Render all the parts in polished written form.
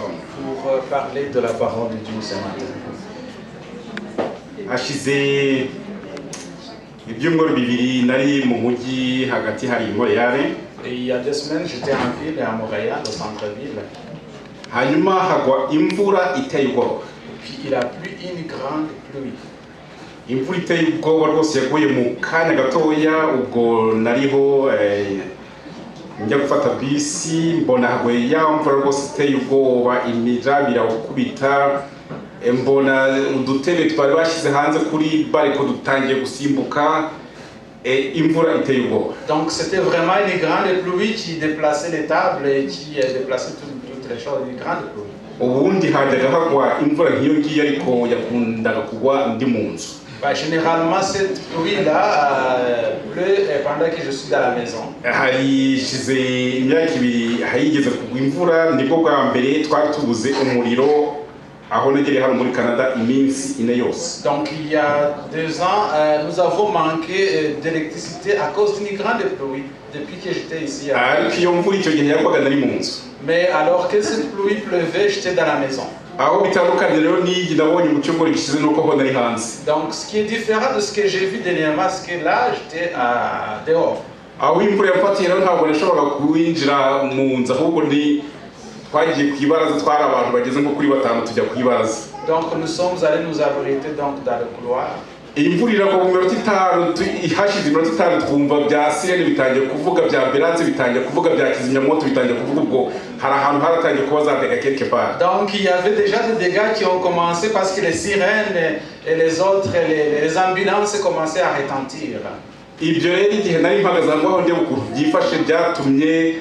Gitondo. Pour parler de la parole de Dieu ce matin. Hashize ibyumweru 2 nari mu mujyi hagati hari i Montreal. Et il y a 2 semaines, j'étais en ville, à Montréal, au centre-ville. Hanyuma hagwa imvura iteye ubwoba. Puis il a plu une grande pluie. Imvura iteye ubwoba rwose yaguye mu kanya gatoya. Ubwo nariho njya gufata bisi, mbona haguye ya mvura rwose iteye ubwoba, imiraba irawukubita. Mbona udutebe twari bashyize hanze kuri bariko dutangiye gusimbuka. Imvura iteye ubwoba. Donc c'était vraiment une grande pluie qui déplaçait les tables et qui déplaçait toutes les choses, une grande pluie. Ubundi hajyaga hagwa imvura nk'iyo ngiyo, ariko yakundaga kugwa ndi mu nzu. Bah, généralement, cette pluie-là pleut pendant que je suis dans la maison. Hashize imyaka 2 hayigeze kugwa imvura, nibwo bwa mbere twari tubuze umuriro aho negereye hano muri Canada iminsi 4 yose. Donc il y a 2 ans, nous avons manqué d'électricité à cause d'une grande pluie depuis que j'étais ici. Ariko iyo mvura icyo gihe yagwaga nari mu nzu. Mais alors que cette pluie pleuvait, j'étais dans la maison. Aho bitandukanye rero n'iyi nabonye mu cyumweru gishize nuko ho nari hanze. Donc ce qui est différent de ce que j'ai vu dernièrement, c'est que là, j'étais dehors. Aho imvura yafatiye rero ntabwo nashoboraga kuwinjira mu nzu, ahubwo ni twagiye ku ibaraza, twari abantu bageze nko kuri batanu, tujya ku ibaraza. Donc nous sommes allés nous abriter donc dans le couloir. Imvura iragwa mu minota 5, hashize iminota 5 twumva bya sirene bitangiye kuvuga, bya ambulance bitangiye kuvuga, bya kizimyamoto bitangiye kuvuga. Ubwo hari ahantu haratangiye kuba za dégâts quelque part. Donc il y avait déjà des dégâts qui ont commencé parce que les sirènes et les autres, les ambulances commençaient à retentir. Ibyo rero igihe nari mpagaze aho ngaho ndeba ukuntu byifashe, byatumye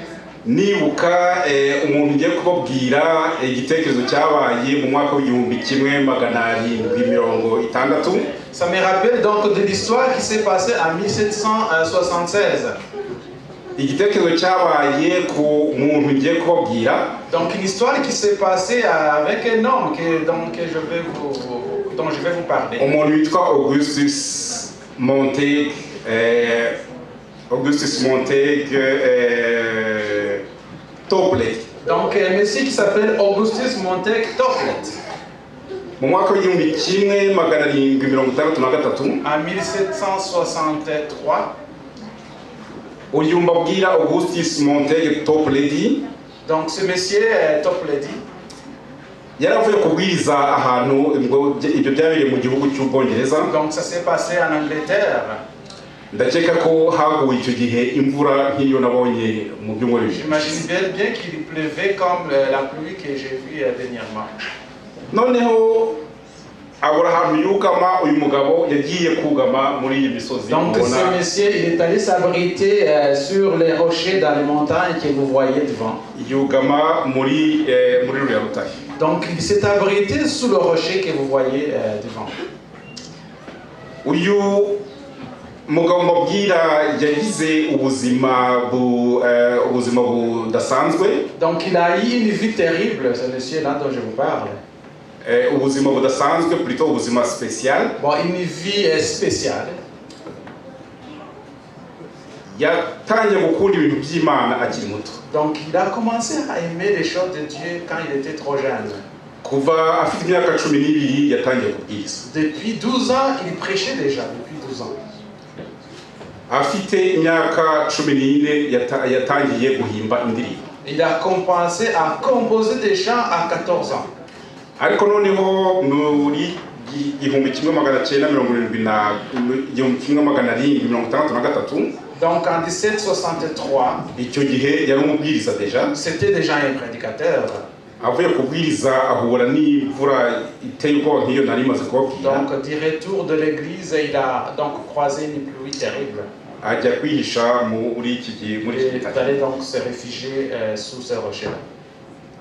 nibuka umuntu ngiye kubabwira igitekerezo cyabaye mu mwaka w'1760. Ça me rappelle donc de l'histoire qui s'est passée en 1776. Igitekerezo cyabaye ku muntu ngiye kubabwira. Donc une histoire qui s'est passée avec un homme donc, que je vais dont je vais vous parler. Umuntu witwa Augustus Montague, Augustus Montague Toplady. Donc un monsieur qui s'appelle Augustus Montague Toplady. Mu mwaka w'1763. En 1763, Uyu mbabwira, Augustus Montague Toplady, donc ce monsieur Toplady, yari avuye kubwiriza ahantu. Ubwo ibyo byabereye mu gihugu cy'Ubwongereza. Donc ça s'est passé en Angleterre. Ndakeka ko haguye icyo gihe imvura nk'iyo nabonye mu byumweru 2. J'imagine bien, bien qu'il pleuvait comme la pluie que j'ai vue dernièrement. Noneho abura ahantu yugama. Uyu mugabo yagiye kugama muri iyi misozi Donc mubona. Ce monsieur, il est allé s'abriter sur les rochers dans les montagnes que vous voyez devant. Yugama muri ruriya rutare. Donc il s'est abrité sous le rocher que vous voyez devant. Uyu mugabo mbabwira yagize ubuzima budasanzwe. Donc il a eu une vie terrible, ce monsieur-là dont je vous parle. Ubuzima budasanzwe, plutôt ubuzima spécial. Bon, une vie spéciale. Yatangiye gukunda ibintu by'Imana akiri muto. Donc il a commencé à aimer les choses de Dieu quand il était trop jeune. Kuva afite imyaka 12 yatangiye kubwiriza. Depuis 12 ans, il prêchait déjà, depuis 12 ans. Afite imyaka 14 yatangiye guhimba indirimbo. Il a commencé à composer des chants à 14 ans. Ariko noneho muri 1970 na 1763. Donc en 1763, Icyo gihe yari umubwiriza déjà. C'était déjà un prédicateur. Avuye kubwiriza ahura n'imvura iteye ubwoba nk'iyo nari maze kubabwira. Donc du retour de l'église, il a donc croisé une pluie terrible. Ajya kwihisha muri iki Il est gitare. Allé donc se réfugier sous ce rocher-là.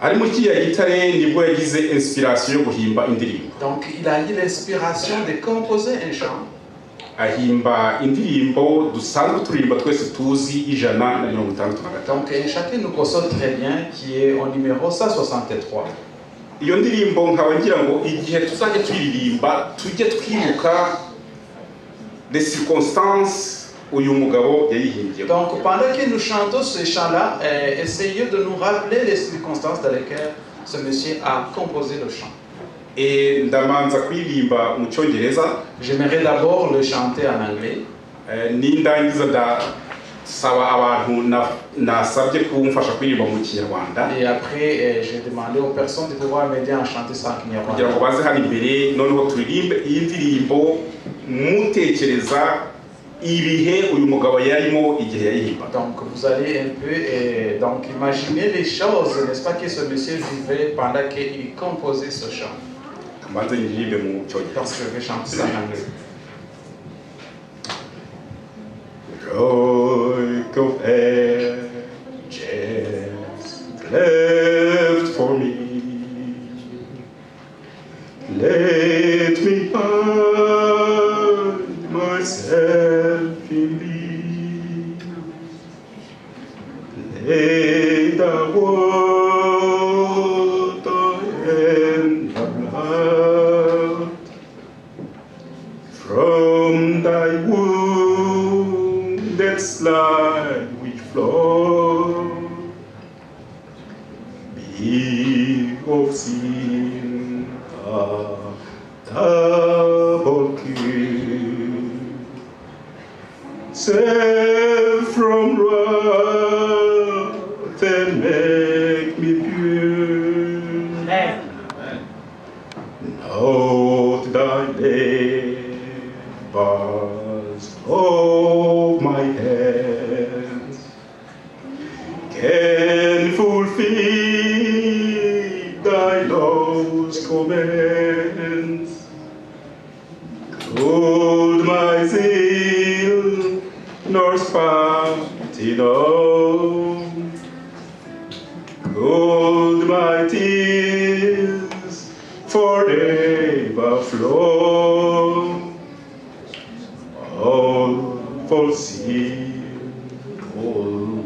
Ari muri kiriya gitare nibwo yagize inspiration yo guhimba indirimbo. Donc il a eu l'inspiration de composer un chant. Ahimba indirimbo dusanzwe turirimba twese tuzi, 165. Donc un chant que nous connaissons très bien, qui est au numéro 163. Iyo ndirimbo nkaba ngira ngo igihe tuzajya tuyiririmba tujye twibuka les circonstances. uyu mugabo yayihimbye. Donc pendant que nous chantons ce chant-là, essayez de nous rappeler les circonstances dans lesquelles ce monsieur a composé le chant. Ndamanza kuririmba mu Cyongereza. J'aimerais d'abord le chanter en anglais. Nindangiza ndasaba abantu nasabye kumfasha kuririmba mu Kinyarwanda. Et après, j'ai demandé aux personnes de pouvoir m'aider à chanter ça en Kinyarwanda. Kugira ngo baze hano imbere, noneho turirimbe iyi ndirimbo mutekereza ibihe uyu mugabo yarimo igihe yayihimba. Donc vous allez un peu donc imaginer les choses, n'est-ce pas, que ce monsieur vivait pendant qu'il composait ce chant. Mbanze nyiririmbe mu Cyongereza. Donc je vais chanter ça en anglais. Rock of ages, cleft for me, let me hide myself in thee. Let the water and the blood from thy wounded side which flow be of sin a double cure. Save from wrath and make me pure. Not thy labors of my hands can fulfill thy law's commands. Could my zeal nor spark on, could my tears forever flow, all for sin could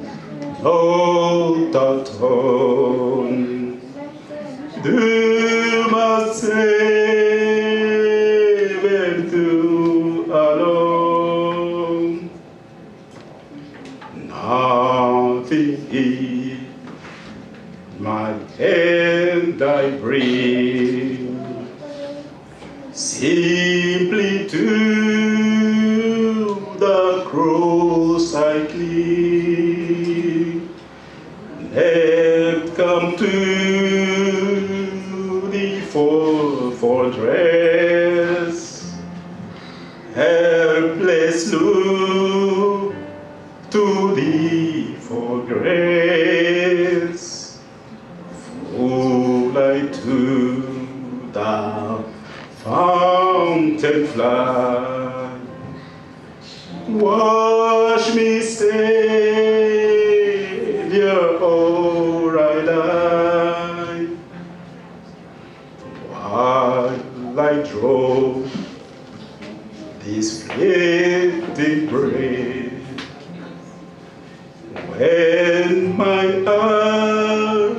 not atone. Do must save and do alone. Nothing in my hand I bring, simply to the cross I cling. Let come to thee for dress, helpless look to thee for grace. Full I to the fountain fly. Wash me, Savior, or I die. While I draw this fleeting breath, when my eyes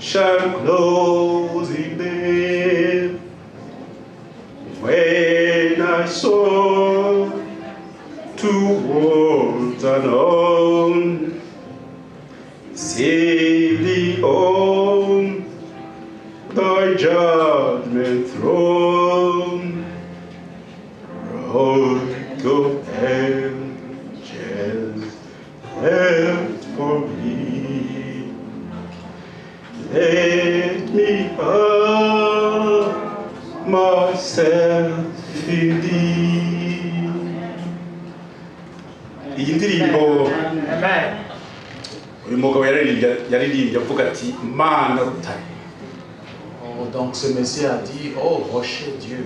shall close in death, when I soar to worlds unknown, see thee on thy judgment throne, Rock of ages, left for me. Let me hide myself in thee. Iyi ndirimbo uyu mugabo yaririmbye avuga ati: "Mana rutare." Oh, donc ce monsieur a dit: "Oh rocher Dieu."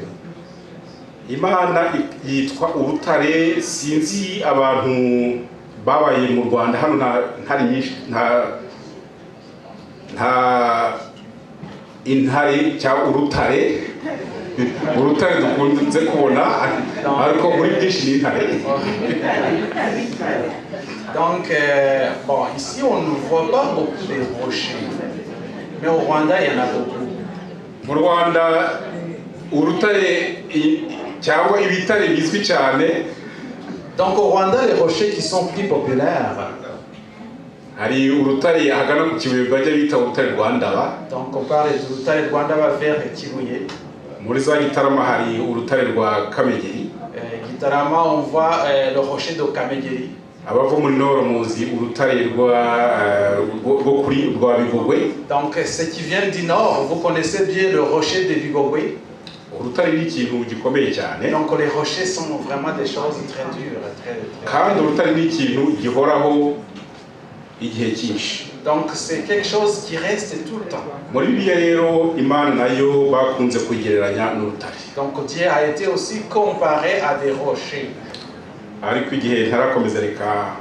Imana yitwa urutare. Sinzi abantu babaye mu Rwanda hano, nta ntare nyinshi, nta intare cyangwa urutare. Urutare dukunze kubona, ariko muri byinshi ni intare. Donc, bon, ici on ne voit pas beaucoup de rochers, mais au Rwanda il y en a beaucoup. Mu Rwanda urutare cyangwa ibitare bizwi cyane Donc au Rwanda, les rochers qui sont plus populaires, Hari urutare ahagana ku Kibuye bajya bita urutare rwa Ndaba. Donc on parle du Rutare rwa Ndaba vers Kibuye. Muri za Gitarama hari urutare rwa Kamegeri. Gitarama, on voit le rocher de Kamegeri. Abava muri Nord muzi urutare rwa rwo kuri rwa Bigogwe. Donc ceux qui viennent du nord, vous connaissez bien le rocher de Bigogwe. Urutare ni ikintu gikomeye cyane. Donc les rochers sont vraiment des choses très dures, très, très. Kandi urutare ni ikintu gihoraho igihe cyinshi. Donc c'est quelque chose qui reste tout le temps. Muri Bibiliya rero Imana nayo bakunze kuyigereranya n'urutare. Donc Dieu a été aussi comparé à des rochers. Ariko igihe ntarakomeza reka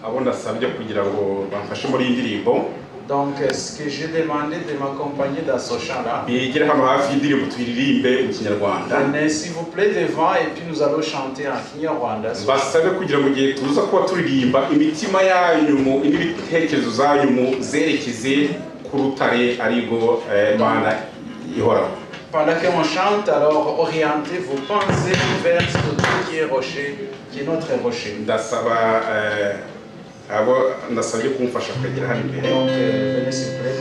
abo ndasabye kugira ngo bamfashe muri iyi ndirimbo. Donc ce que j'ai demandé de m'accompagner dans ce chant-là. Bigere hano hafi y'indirimbo tuyiririmbe mu Kinyarwanda. Venez s'il vous plaît devant et puis nous allons chanter en Kinyarwanda. Basabe kugira ngo igihe tuza kuba turirimba imitima yanyu n'ibitekerezo zanyu mu zerekeze ku rutare arigo Imana ihoraho. Pendant qu'on chante, alors orientez vos pensées vers ce Dieu qui est rocher, qui est notre rocher. Ndasaba abo ndasabye kumfasha kugera hano imbere. Donc venez s'il vous plaît.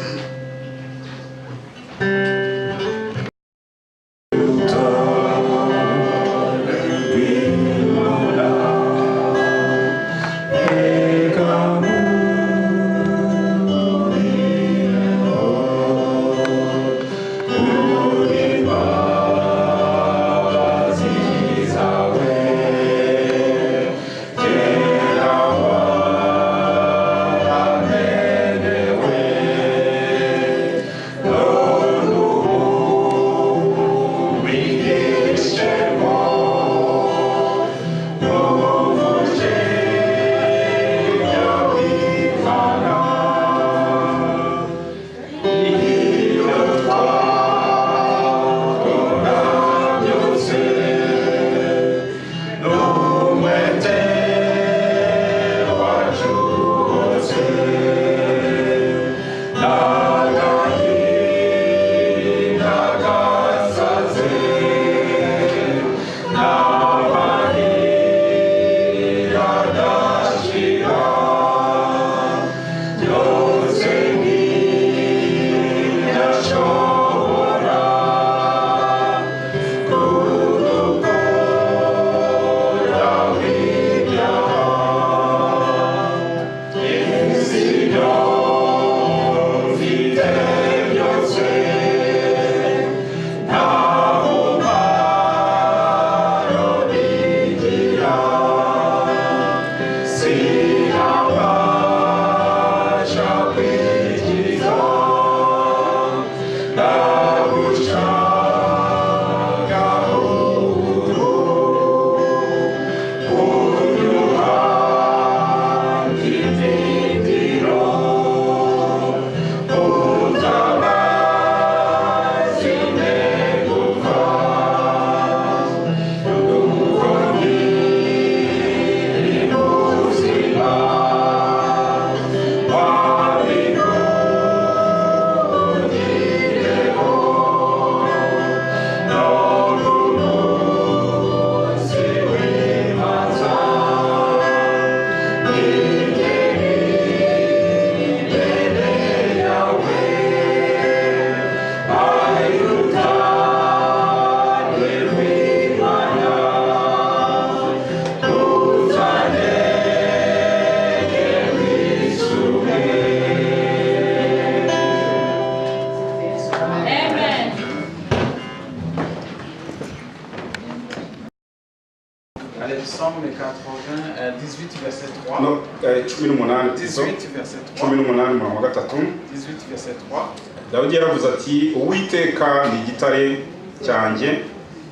Allez, psaume 80, 18, verset 3. No, 18. 18, verset 3. 18 umurongo wa gatatu. 18, verset 3. Dawidi yaravuze ati Uwiteka ni igitare cyanjye.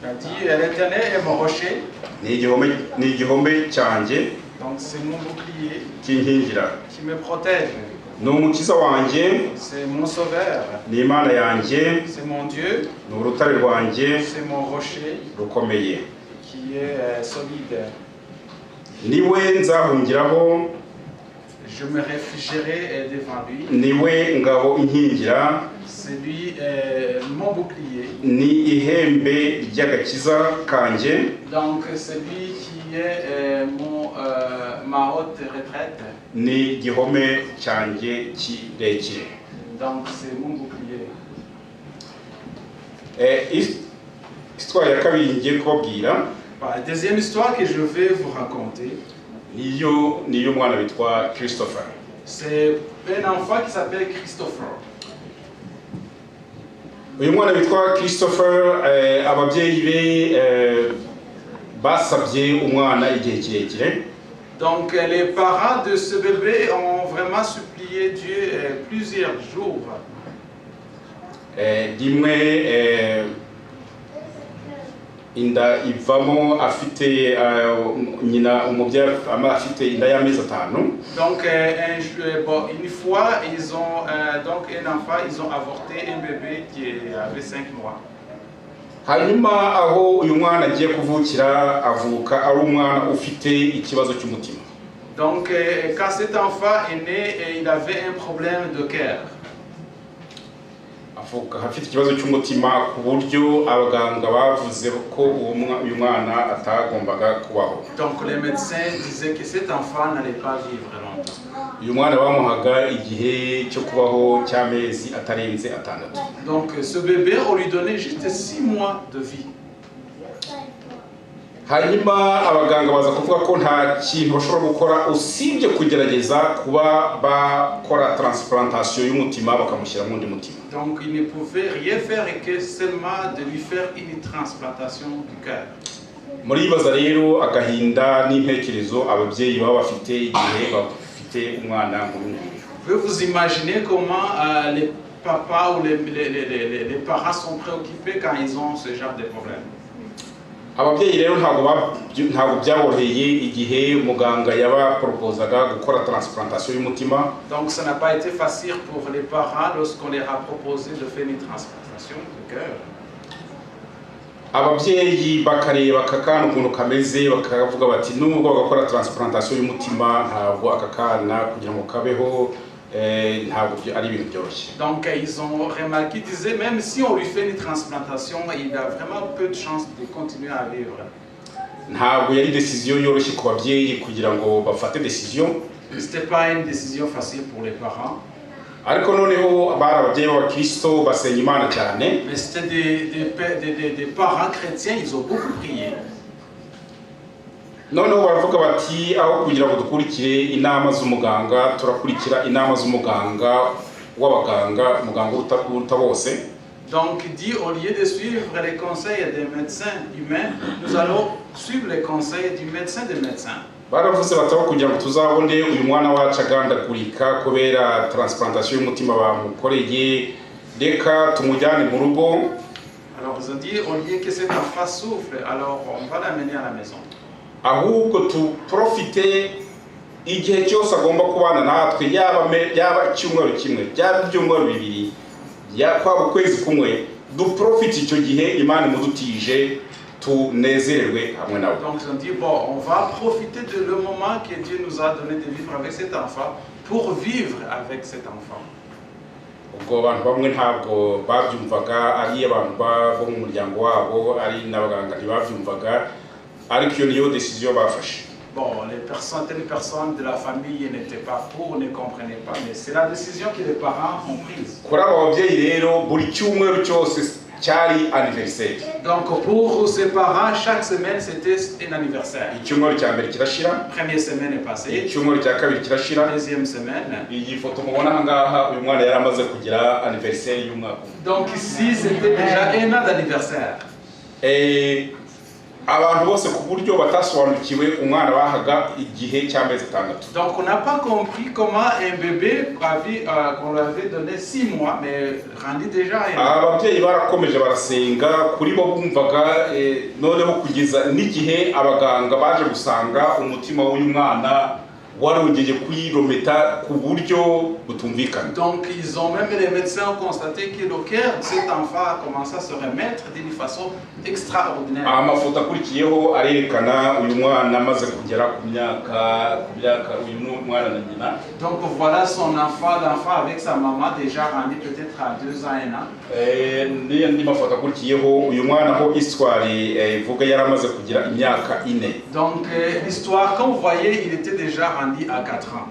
Il a dit, l'Éternel est mon rocher. Ni igihome cyanjye. Donc c'est mon bouclier. Kinkingira. Qui me protège. Ni umukiza wanjye. C'est mon sauveur. Ni Imana yanjye. C'est mon Dieu. Ni urutare rwanjye. C'est mon rocher. Rukomeye. Qui est solide. Niwe nzahungiraho. Je me réfugierai devant lui. Niwe ngabo inkingira. C'est lui mon bouclier. Ni ihembe ry'agakiza kanjye. Donc c'est lui qui est ma haute retraite. Ni igihome cyanjye kirekire. Donc c'est mon bouclier. Histoire ya kabiri ngiye kubabwira, Bah, la deuxième histoire que je vais vous raconter, niyo umwana witwa Christopher. C'est un enfant qui s'appelle Christopher. Uyu mwana witwa Christopher, ababyeyi be basabye umwana igihe kirekire. Donc les parents de ce bébé ont vraiment supplié Dieu plusieurs jours. Rimwe inda ivamo afite nyina umubyeyi afite inda y'amezi 5. Donc bon, une fois, ils ont donc un enfant, ils ont avorté un bébé qui avait 5 mois. Hanyuma aho uyu mwana agiye kuvukira avuka ari umwana ufite ikibazo cy'umutima. Donc quand cet enfant est né, il avait un problème de cœur. Avuka afite ikibazo cy'umutima ku buryo abaganga bavuze ko uyu mwana atagombaga kubaho. Donc les médecins disaient que cet enfant n'allait pas vivre longtemps. Uyu mwana bamuhaga igihe cyo kubaho cy'amezi atarenze 6. Donc ce bébé, on lui donnait juste 6 mois de vie. Hanyuma abaganga baza kuvuga ko nta kintu bashobora gukora usibye kugerageza kuba bakora transplantation y'umutima bakamushyiramo undi mutima. Donc il ne pouvait rien faire que seulement de lui faire une transplantation du cœur. Muribaza rero agahinda n'intekerezo ababyeyi baba bafite igihe bafite umwana nk'uyu nguyu. Vous pouvez vous imaginer comment les papas ou les parents sont préoccupés quand ils ont ce genre de problème. Ababyeyi rero ntabwo byaboroheye igihe muganga yabaporopozaga gukora transplantation y'umutima. Donc ça n'a pas été facile pour les parents lorsqu'on leur a proposé de faire une transplantation de cœur. Ababyeyi bakareba aka kana ukuntu kameze bakavuga bati nubwo bagakora transplantation y'umutima ntabwo aka kana kugira ngo kabeho ntabwo ari ibintu byoroshye. Donc ils ont remarqué, ils disaient même si on lui fait une transplantation, il a vraiment peu de chances de continuer à vivre. Ntabwo yari décision yoroshye ku babyeyi kugira ngo bafate décision. C'était pas une décision facile pour les parents, ariko noneho bari ababyeyi b'abakristo basenga Imana cyane. Mais c'était des parents chrétiens, ils ont beaucoup prié. Noneho baravuga bati aho kugira ngo dukurikire inama z'umuganga turakurikira inama z'umuganga w'abaganga muganga uruta bose. Donc il dit, au lieu de suivre les conseils des médecins humains, nous allons suivre les conseils du médecin des médecins. Baravuze bati aho kugira ngo tuzabone uyu mwana wacu agandagurika kubera transplantation y'umutima bamukoreye reka tumujyane mu rugo. Alors ils ont dit, au lieu que cet enfant souffre, alors on va l'amener à la maison. Ahubwo tuprofite igihe cyose agomba kubana natwe yaba icyumweru kimwe byaba ibyumweru 2 kwaba ukwezi kumwe duprofite icyo gihe Imana imudutije tunezererwe hamwe nawe. Donc ils ont dit, bon, on va profiter de le moment que Dieu nous a donné de vivre avec cet enfant pour vivre avec cet enfant. Ubwo abantu bamwe ntabwo babyumvaga ari abantu bo mu muryango wabo ari n'abaganga ntibabyumvaga ariko iyo niyo décision bafashe. Bon, les personnes, telles personnes de la famille n'étaient pas pour, ne comprenaient pas, mais c'est la décision que les parents ont prise. Kuri aba babyeyi rero buri cyumweru cyose cyari anniversaire. Donc pour ses parents, chaque semaine, c'était un anniversaire. Icyumweru cya mbere kirashira. Première semaine est passée, Icyumweru cya kabiri kirashira. Deuxième semaine. Iyi foto mubona aha ngaha uyu mwana yari amaze kugira anniversaire y'umwaka umwe. Donc ici, c'était déjà un an d'anniversaire. Abantu bose ku buryo batasobanukiwe umwana bahaga igihe cy'amezi 6. Donc on n'a pas compris comment un bébé qu'on lui avait donné 6 mois, mais rendu déjà un an. Ababyeyi barakomeje barasenga kuri bo bumvaga noneho kugeza n'igihe abaganga baje gusanga umutima w'uyu mwana Warongeye kuyirometa ku buryo butumvikana. Donc, ils ont même, les médecins ont constaté que le cœur de cet enfant a commencé à se remettre d'une façon extraordinaire. Amafoto akurikiyeho arerekana uyu mwana amaze kugera ku myaka uyu mwana na nyina. Donc, voilà son enfant, l'enfant avec sa maman déjà rendu peut-être à 2 ans, 1 an. Eh, n'andi mafoto akurikiyeho uyu mwana aho histoire eh, ivuga yari amaze kugira imyaka 4. Donc, l'histoire, comme vous voyez, il était déjà rendu à 4 ans.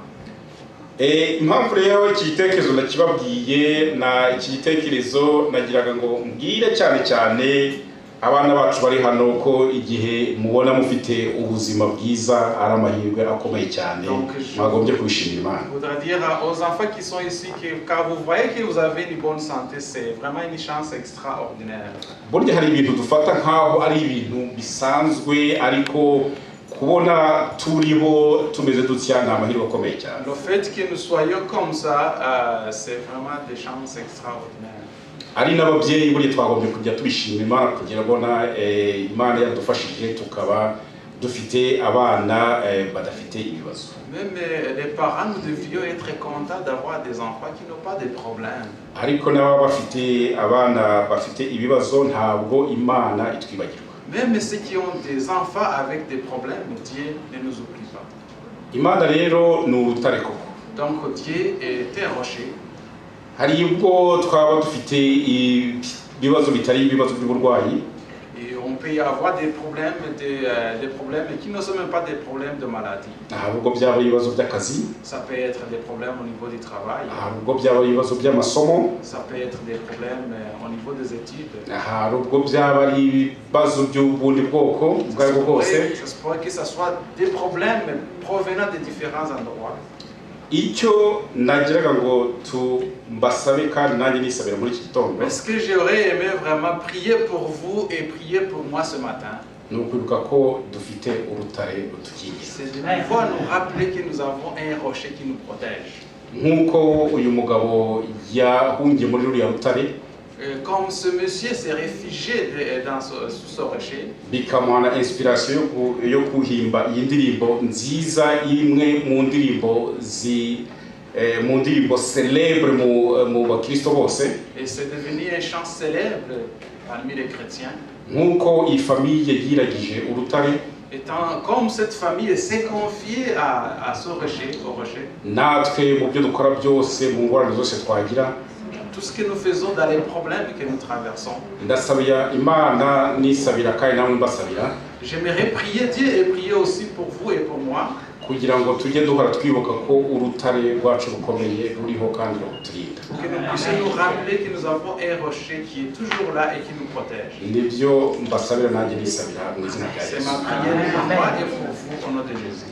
Eh, impamvu rero iki gitekerezo ndakibabwiye na iki gitekerezo nagiraga ngo mbwire cyane cyane abana bacu bari hano ko igihe mubona mufite ubuzima bwiza ari amahirwe akomeye cyane mwagombye kubishimira Imana. Je voudrais dire aux enfants qui sont ici que quand vous voyez que vous avez une bonne santé, c'est vraiment une chance extraordinaire. Burya hari ibintu dufata nk'aho ari ibintu bisanzwe ariko kubona turiho tumeze dutya ni amahirwe akomeye cyane. Le fait que nous soyons comme ça, c'est vraiment des chances extraordinaires. Ari n'ababyeyi burya twagombye kujya tubishima Imana kugira ngo Imana yadufashije tukaba dufite abana badafite ibibazo. Même les parents, nous devions être contents d'avoir des enfants qui n'ont pas de problèmes. Ariko n'ababa bafite abana bafite ibibazo ntabwo Imana itwibagirwa. Même ceux qui ont des enfants avec des problèmes, Dieu ne nous oublie pas. Imana rero ni urutare koko. Donc Dieu est un rocher. Hari ubwo twaba dufite ibibazo bitari ibibazo by'uburwayi. Et on peut y avoir des problèmes qui ne sont même pas des problèmes de maladie. Hari ubwo byaba ari ibibazo by'akazi. Ça peut être des problèmes au niveau du travail. Hari ubwo byaba ari ibibazo by'amasomo. Ça peut être des problèmes au niveau des études. Hari ubwo byaba ari ibibazo by'ubundi bwoko ubwo aribwo bwose. Ça se pourrait que ce soit des problèmes provenant de différents endroits. Icyo nagiraga ngo tumbasabe kandi nanjye nisabira muri iki gitondo Mais ce que j'aurais aimé vraiment prier pour vous et prier pour moi ce matin, ni ukwibuka ko dufite urutare rudukingira. C'est de pouvoir nous rappeler que nous avons un rocher qui nous protège. Nk'uko uyu mugabo yahungiye muri ruriya rutare Comme ce monsieur s'est réfugié sous ce rocher, bikamuha na inspiration yo guhimba iyi ndirimbo nziza imwe mu ndirimbo zi mu ndirimbo célèbre mu bakristo bose. Et c'est devenu un chant célèbre parmi les chrétiens. Nk'uko iyi famille yiragije urutare, Étant comme cette famille s'est confiée à ce rocher, au rocher, natwe mu byo dukora byose mu ngorane zose twagira, tout ce que nous faisons dans les problèmes que nous traversons, ndasabira Imana nisabira kandi namwe mbasabira j'aimerais prier Dieu et prier aussi pour vous et pour moi, kugira ngo tujye duhora twibuka ko urutare rwacu rukomeye ruriho kandi ruturinda. Pour que nous puissions nous rappeler que nous avons un rocher qui est toujours là et qui nous protège. Nibyo mbasabira nanjye nisabira mu izina rya C'est Yesu. ma prière pour moi et pour vous au nom de Jésus.